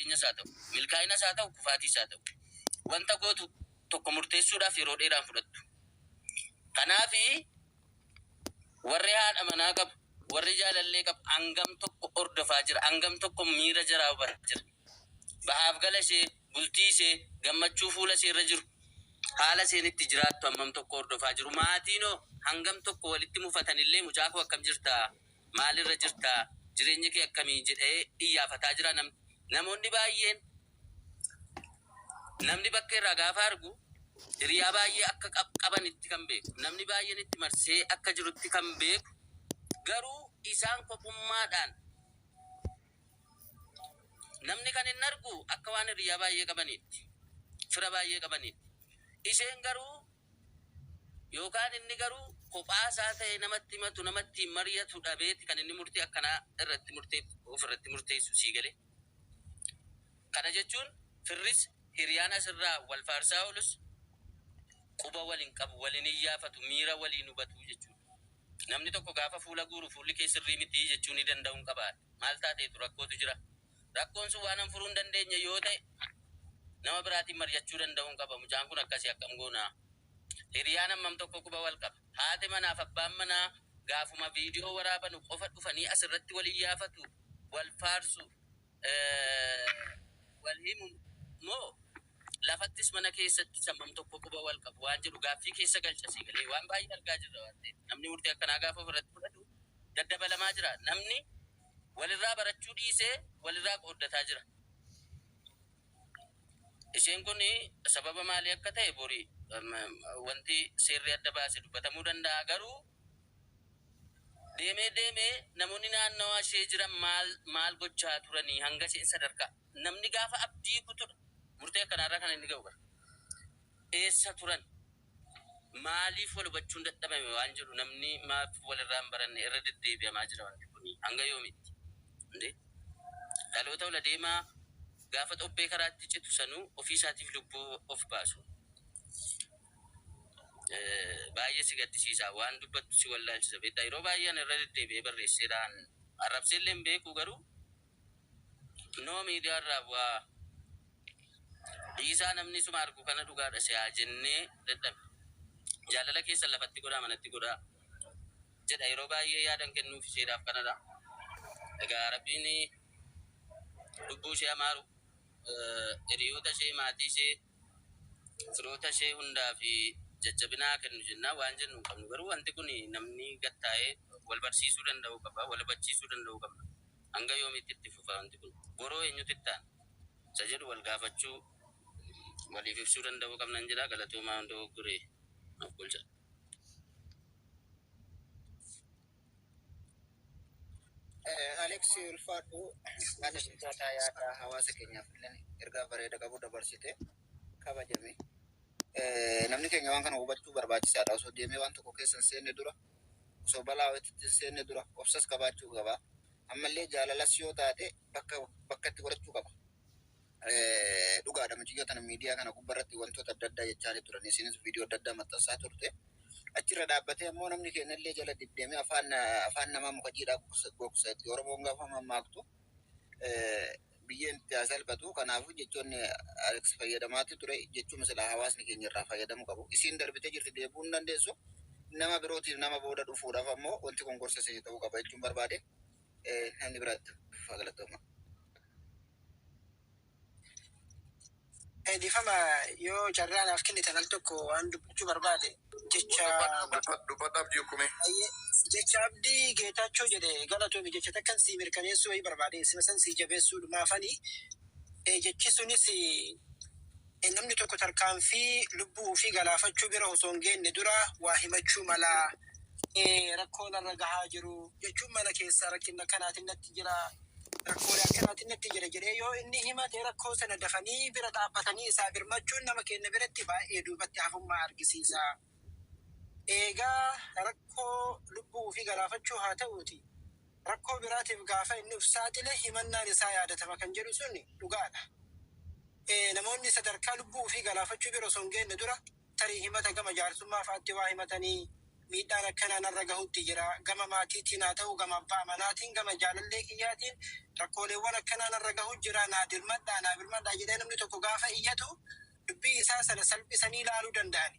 Jireenyas haa ta'u, milkaa'inas haa ta'u, kufaatiis haa ta'u, wanta gootu tokko murteessuudhaaf yeroo dheeraan fudhattu. Kanaafi warri haadha manaa qabu, warri jaalallee qabu hangam tokko hordofaa jira, hangam tokko miira jaraa hubataa jira? Bahaaf gala ishee, bultii ishee, gammachuu fuula ishee irra jiru, haala isheen itti jiraattu hammam tokko hordofaa jiru? Maatiinoo hangam tokko walitti mufatanillee, mucaa koo akkam jirtaa? Maalirra jirtaa? Jireenyi kee akkamii? Jedhee iyyaafataa jira namni. Namoonni baay'een namni bakka irraa gaafa argu hiriyaa baay'ee akka qabanitti kan beeku. Namni baay'een itti marsee akka jirutti kan beeku. Garuu isaan kophummaadhaan namni kan hin argu akka waan hiriyaa baay'ee qabaniitti. Fira baay'ee qabaniitti. Isheen garuu yookaan inni garuu kophaa isaa ta'e namatti himatu, namatti mari'atu dhabeeti kan inni murtii akkanaa irratti murtee ofirratti murteessu, sii galee. Kana jechuun firris hiriyaan asirraa wal faarsaa oolus quba waliin qabu, waliin iyyaafatu, miira waliin hubatu jechuudha. Namni tokko gaafa fuula guuru, fuulli kee sirrii miti jechuu ni danda'uun qaba. Maal taateetu, rakkootu jira? Rakkoon sun waan an furuu hin dandeenye yoo ta'e, nama biraatiin mari'achuu danda'uun qaba. Mucaan kun akkasii, akkam goonaa? Hiriyaan hammam tokko quba wal qaba? Haati manaaf abbaan manaa gaafuma viidiyoo waraabanu qofa dhufanii asirratti wal iyyaafatu, wal faarsu, wal himu moo lafattis mana keessatti hammam tokko quba wal qabu waan jedhu gaaffii keessa galcha, sii galee? Waan baay'ee argaa jirra waan ta'eef, namni murtii akkanaa gaafa ofirratti fudhatu daddabalamaa jira. Namni walirraa barachuu dhiisee walirraa qooddataa jira. Isheen kun sababa maalii akka ta'e bori wanti seerri adda baase dubbatamuu danda'a. Garuu deemee deemee namoonni naannawaa ishee jiran maal maal gochaa turanii hanga isheen sadarkaa namni gaafa abdii kutudha murtee akkanaarraa kan inni ga'u bara. Eessa turan? Maaliif wal hubachuun dadhabame waan jedhu, namni maaf walirraa hin baranne irra deddeebi'amaa jira wanti kun hanga yoomitti? Indee dhaloota ola deemaa gaafa xobbee karaatti citu sanuu ofii isaatiif lubbuu of baasu. Baay'ee si gaddisiisa, waan dubbattu si wallaalchisa, beektaa? Yeroo baay'ee ani irra deddeebi'ee barreesseedhaan arrabsee illee hin beeku, garuu noo miidiyaa irraa bu'aa dhiisaa, namni suma argu kana dhugaadha si'aa jennee dadhabne. Jaalala keessan lafatti godhaa, manatti godhaa jedha. Yeroo baay'ee yaadan kennuuf isheedhaaf kanadha. Egaa Rabbiin lubbuu ishee amaaru, hiriyoota ishee, maatii ishee, firoota ishee hundaa fi jajjabinaa kennu jennaa, waan jennu hin qabnu. Garuu wanti kun namni gattaa'ee wal barsiisuu danda'uu qaba, wal hubachiisuu danda'uu qabna. Hanga yoomiitti itti fufa wanti kun? Boroo eenyutu itti aana? Isa jedhu wal gaafachuu, waliif ibsuu danda'uu qabnan jedha. Galatoomaa, hunda dogoggoree naaf golcha. Alex, ulfaadhu, yaada bilchaataa, yaada hawaasa keenyaaf illee ergaa bareeda qabu dabarsite, kabajame. Namni keenya waan kana hubachuu barbaachisaadha. Osoo deemee waan tokko keessa hin seenne dura, osoo balaa wayiitti hin seenne dura obsas qabaachuu qaba. Ammallee jaalalas yoo taate bakka bakkatti godhachuu qaba. Dhugaadha, mucayyoo tana miidiyaa kana gubbarratti wantoota adda addaa jechaa turan. Isinis viidiyoo adda addaa maxxansaa turte. Achirra dhaabbatee ammoo namni keenya illee jala deddeemee afaan namaa muka jiidhaa gogsa itti Oromoon gaafa mammaaktu biyyeen itti haa salphatu. Kanaafuu jechoonni Alex fayyadamaatti ture jechuun sila hawaasni keenya irraa fayyadamuu qabu. Isiin darbitee jirti, deebi'uu hin dandeessu. Nama birootiif, nama booda dhufuudhaaf ammoo wanti kun gorsa isinii ta'uu qaba jechuun barbaade. Namni biraatti galatooma. Dhiifama, yoo carraa naaf kennitan al tokko waan dubbachuu barbaade jecha. Dubbadhaaf jiru. Jecha Abdii Geetaachoo jedhe, galatoomi, jecha takkan sii mirkaneessuu wayii barbaade, sima san sii jabeessuu dhumaafani. Jechi sunis namni tokko tarkaanfii lubbuu fi galaafachuu bira osoo hin geenne dura waa himachuu mala. Rakkoo narra gahaa jiru jechuun, mana keessa rakkina akkanaatiin natti jira, rakkoolee akkanaatiin natti jira jedhee yoo inni himate, rakkoo sana dafanii bira dhaabbatanii isaa birmachuun nama keenya biratti baay'ee duubatti hafummaa argisiisa. Eegaa rakkoo lubbuu ofii galaafachuu haa ta'uuti, rakkoo biraatiif gaafa inni uf saaxile himannaan isaa yaadatama kan jedhu sun dhugaadha. Namoonni sadarkaa lubbuu ofii galaafachuu bira osoo hin geenne dura tarii himata gama jaarsummaa fa'aatti waa himatanii Miidhaan akkanaa narra gahutti jira. Gama maatiitiin haa ta'u, gama abbaa manaatiin, gama jaalallee kiyyaatiin rakkooleewwan akkanaa narra gahu jira. Naa dirmadhaa, naa birmadhaa jedhee namni tokko gaafa iyyatu dubbii isaa sana salphisanii ilaaluu danda'ani.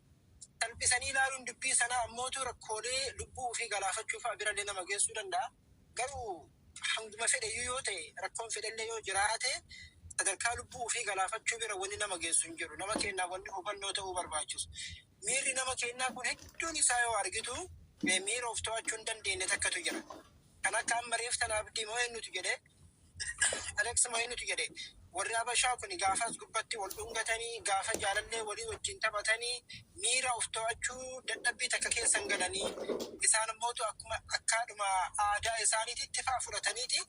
Salphisanii ilaaluun dubbii sanaa ammootu rakkoolee lubbuu ofii galaafachuuf birallee nama geessuu danda'a. Garuu hanguma fedheyyuu yoo ta'e, rakkoon fedhellee yoo jiraate, sadarkaa lubbuu ofii galaafachuu bira wanni nama geessu hin jiru. Nama keenyaaf wanni hubannoo ta'uu barbaachisu. Miirri nama keenyaa kun hedduun isaa yoo argitu miira of to'achuu hin dandeenye takkatu jira. Kan akka amma reef tana Abdii moo eenyutu jedhe, Alex moo eenyutu jedhe, warri Habashaa kun gaafas gubbatti wal dhungatanii, gaafa jaalallee walii wajjin taphatanii, miira of to'achuu dadhabbii takka keessan galanii, isaan immootu akkuma akkaadhuma aadaa isaaniitti fa'aa fudhataniiti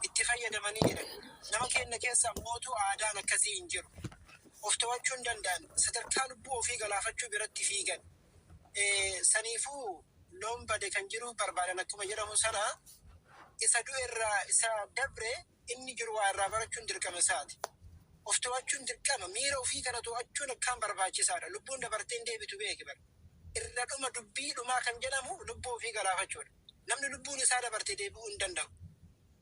itti fayyadamanii jedhan. Nama keenya keessa ammootu aadaan akkasii hin jiru. Of to'achuu hin danda'an. Sadarkaa lubbuu ofii galaafachuu biratti fiigan. Saniifuu loon bade kan jiru barbaadan akkuma jedhamu sana, isa du'e irraa isa dabre inni jiru waa irraa barachuun dirqama isaati. Of to'achuun dirqama, miira ofii kana to'achuun akkaan barbaachisaadha. Lubbuun dabartee hin deebitu, beeki bara. Irra dhuma dubbii dhumaa kan jedhamu lubbuu ofii galaafachuudha. Namni lubbuun isaa dabarte deebi'uu hin danda'u.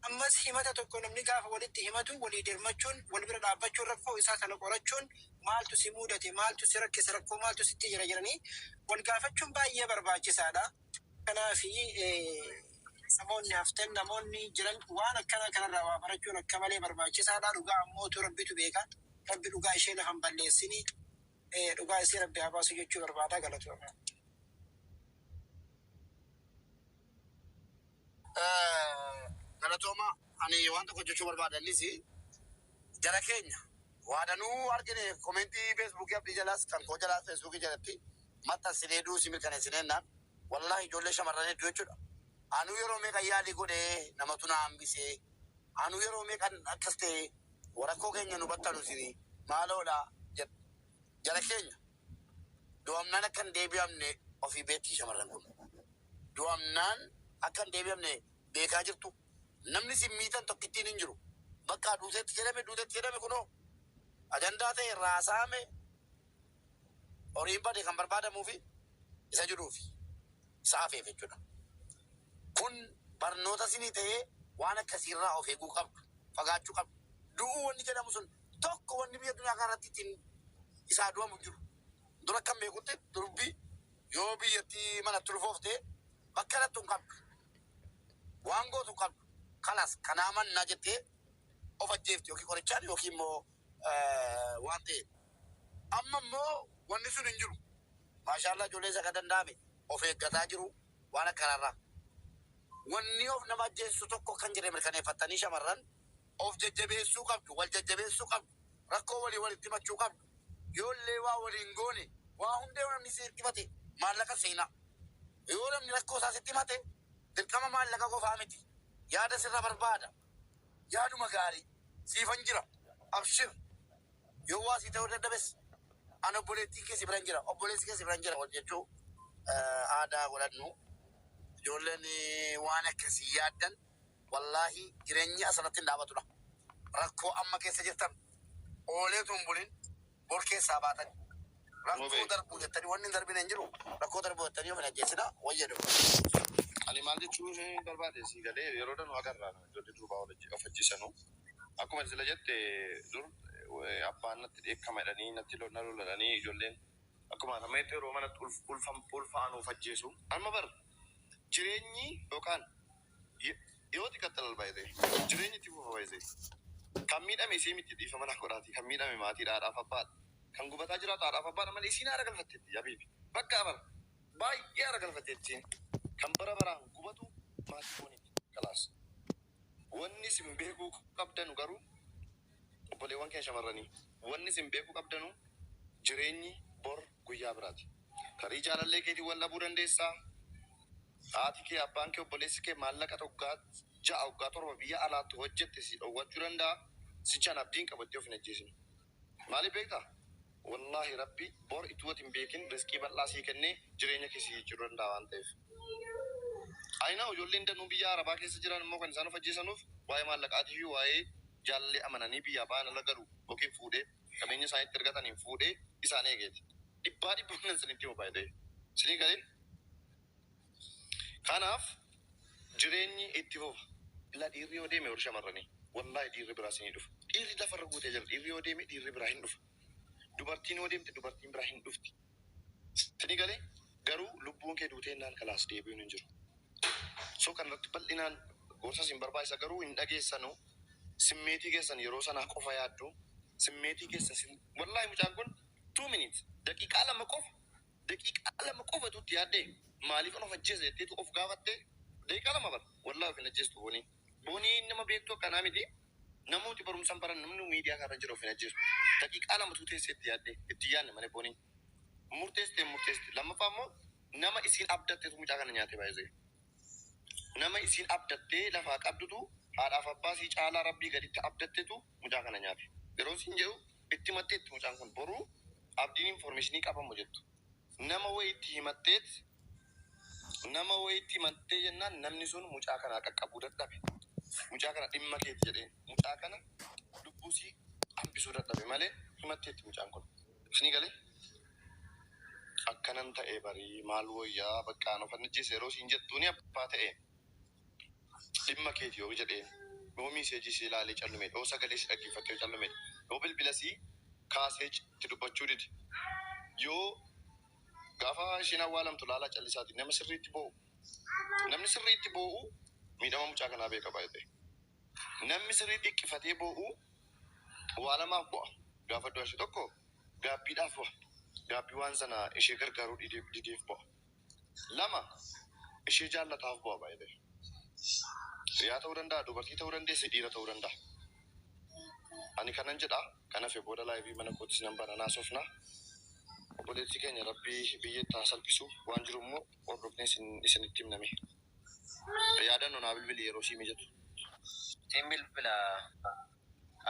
Ammas himata tokko namni gaafa walitti himatu walii dirmachuun, wal bira dhaabbachuun, rakkoo isaa kana qorachuun, maaltu si mudate, maaltu si rakkise, rakkoo maaltu sitti jira jedhanii wal gaafachuun baay'ee barbaachisaadha. Kanaafi namoonni haftan, namoonni jiran waan akkana kanarraa waa barachuun akka malee barbaachisaadha. Dhugaa ammootu Rabbitu beeka. Rabbi dhugaa ishee lafa hin balleessini. Dhugaa isii Rabbi haa baasu jechuu barbaada, galatooma. Galatooma, ani waan tokko jechuu barbaadannis, jara keenya waadanuu argine, komentii Feesbuukii Abdii jalaas kan koo jalaas Feesbuukii jalatti maxxansinee duusi mirkaneessineenaan, wallahi ijoollee shamarran hedduu jechuudha. Anuu yeroo meeqa yaalii godhee namatu na hambisee, anuu yeroo meeqan akkas ta'e, rakkoo keenya nu battanu isinii maaloodha jedha. Jara keenya, du'amnaan akka hin deebi'amne ofii beektii shamarran kun. Du'amnaan akka hin deebi'amne beekaa jirtu. Namni si miitan tokkittiin hin jiru. Bakka duuteetti jedhame, duuteetti jedhame, kunoo ajandaa ta'e raasaame, horiin bade kan barbaadamuufi isa jiruufi isa hafeef jechuudha. Kun barnoota sinii ta'ee waan akkasiirraa of eeguu qabdu, fagaachuu qabdu. Du'uu wanni jedhamu sun tokko wanni biyya addunyaa kanarratti ittiin isaa du'amu hin jiru. Dura akkam beekutti durbi yoo biyyatti manatti ulfoofte bakka irratti hin qabdu. Waan gootu hin qabdu. Kalas kanaa mannaa jettee of ajjeefti yookiin qorichaan yookiin immoo waan ta'e. Amma immoo wanni sun hin jiru. Maashaallah, ijoollee isa kan danda'ame of eeggataa jiru waan akkanarraa. Wanni of nama ajjeessu tokko kan jedhe mirkaneeffattanii shamarran of jajjabeessuu qabdu, wal jajjabeessuu qabdu, rakkoo walii walitti himachuu qabdu. Yoollee waa waliin goone, waa hundee namni sitti himate maallaqa seenaa. Yoo namni rakkoo isaa sitti himate dirqama maallaqa qofaa miti. Yaada sirra barbaada. Yaaduma gaarii. Siifan jira. Abshir. Yoo waa sii ta'uu dadhabes ani obboleettiin kee si biran jira. Obboleessi kee si biran jira wal jechuu aadaa godhannu. Ijoolleen waan akkasii yaaddan, wallaahi jireenyi asirratti hin dhaabatudha. Rakkoo amma keessa jirtan ooleetu hin bulin bor keessaa baatan. Rakkoo Mubee. darbuu jettanii wanni hin darbine hin jiru. Rakkoo darbuu jettanii of hin ajjeesina wayya dhufu. Ani maal jechuun barbaade, si galee, yeroo danuu agarra ijoollee durbaa of ajjeesanu. Akkuma sila jette, dur abbaan natti dheekkama jedhanii natti na loladhanii, ijoolleen akkuma nama yeroo manatti ulfa'an of ajjeesu. Amma bar jireenyi yookaan yoo xiqqatte baay'ee jireenyi itti fufa baay'ee. Kan miidhame isii miti, dhiifama na godhaati. Kan miidhame maatii, haadhaaf abbaadha. Kan gubataa jiraatu haadhaaf abbaadha malee isiin haara galfatteetti yabiibi. Bakka bara baay'ee haara galfatteetti. Kan bara baraan gubatu maatii fooniiti. Kalaas. Wanni isin beekuu qabdanu garuu, obboleewwan keenya shamarranii, wanni isin beekuu qabdanu jireenyi bor guyyaa biraati. Tarii jaalallee keetiin wal dhabuu dandeessaa. Haati kee, abbaan kee, obboleessi kee maallaqa waggaa 6, waggaa 7 biyya alaatti hojjette si dhowwachuu danda'a. Sichaan abdiin qabattee of hin ajjeesin. Maaliif beektaa? Wallaahi Rabbi bor ituu ati hin beekin riskii bal'aa sii kennee jireenya kee si jijjiiruu danda'a waan ta'eef. Ayinaa ijoolleen danuu biyya Arabaa keessa jiran immoo kan isaan of ajjeesanuuf waa'ee maallaqaatii fi waa'ee jaalallee amananii biyyaa ba'an ala galu yookiin fuudhee qabeenya isaaniitti argataniin fuudhee isaan eegeeti. Dhibbaa dhibba nan isinitti himu baay'ee. Isinii galee? Kanaaf jireenyi itti fufa. Ilaa dhiirri yoo deeme warri shamarranii wallaahi dhiirri biraas ni dhufa. Dhiirri lafarra guutee jira. Dhiirri yoo deeme dhiirri biraa hin dhufa. Dubartiin yoo deemte dubartiin biraa hin dhufti. Sini galee garuu lubbuun kee duuteennaan kalaas deebi'uun hin jiru. So kanarratti bal'inaan gorsa isin barbaachisa garuu hin dhageessanu. Simmeetii keessan yeroo sanaa qofa yaaddu. Simmeetii keessan sin wallaahi mucaan kun 2 minutes, daqiiqaa 2 qofa, daqiiqaa 2 qofatu itti yaaddee maaliif of ajjeesa jetteetu of gaafattee daqiiqaa 2 bara wallaahi of hin ajjeestu Boonii. Boonii nama beektu akkanaa miti. Namooti barumsaan baran namni miidiyaa kanarra jiru of hin ajjeesu. Daqiiqaa 2tu teessee itti yaaddee itti yaadne malee Booniin. Murteessitee murteessite. Lammaffaa immoo nama isiin abdatteetu mucaa kana nyaate baay'isee. Nama isiin abdattee lafaa qabdutu, haadhaaf abbaa sii caalaa rabbii gaditti abdatteetu mucaa kana nyaate. Yeroo siin jedhu itti himatteetti mucaan kun boruu Abdiin information qabamu jettu. Nama wayiitti himatteet, nama wayiitti himattee jennaan namni sun mucaa kana qaqqabuu dadhabe. Mucaa kana dhimma keeti jedheen mucaa kana lubbuu sii hambisuu dadhabe malee himatteetti mucaan kun. Isinii galee? Akkanan ta'e barii maal wayyaa baqqaan of ajjeese yeroo siin jettuuni abbaa ta'e dhimma keeti yoo jedheen, yoo message si ilaalee callume, yoo sagalee si dhaggeeffattee callume, yoo bilbila si kaasee itti dubbachuu dide, yoo gaafa isheen awwaalamtu laalaa callisaati nama sirriitti boo'u, namni sirriitti boo'u miidhama mucaa kanaa beeka baay'ee. Namni sirriitti dhiqqifatee boo'u waa lamaaf bo'a. Gaafa du'a ishee tokko gaabbiidhaaf bo'a, gaabbii waan sana ishee gargaaruu dideef bo'a. Lama ishee jaallataaf bo'a baay'ee. Riyaa ta'uu danda'a, dubartii ta'uu dandeessi, dhiira ta'uu danda'a. Ani kanan jedha, kan hafe booda live mana kootis nan bana naasofna. Obboleettii keenya rabbii biyya itti haa salphisu, waan jiru immoo hordofnee isinitti himname. Yaadannoo naa bilbili yeroo sii mijatu. Siin bilbila,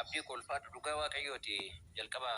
Abdii kolfaadhu, dhugaa Waaqayyooti jalqaba.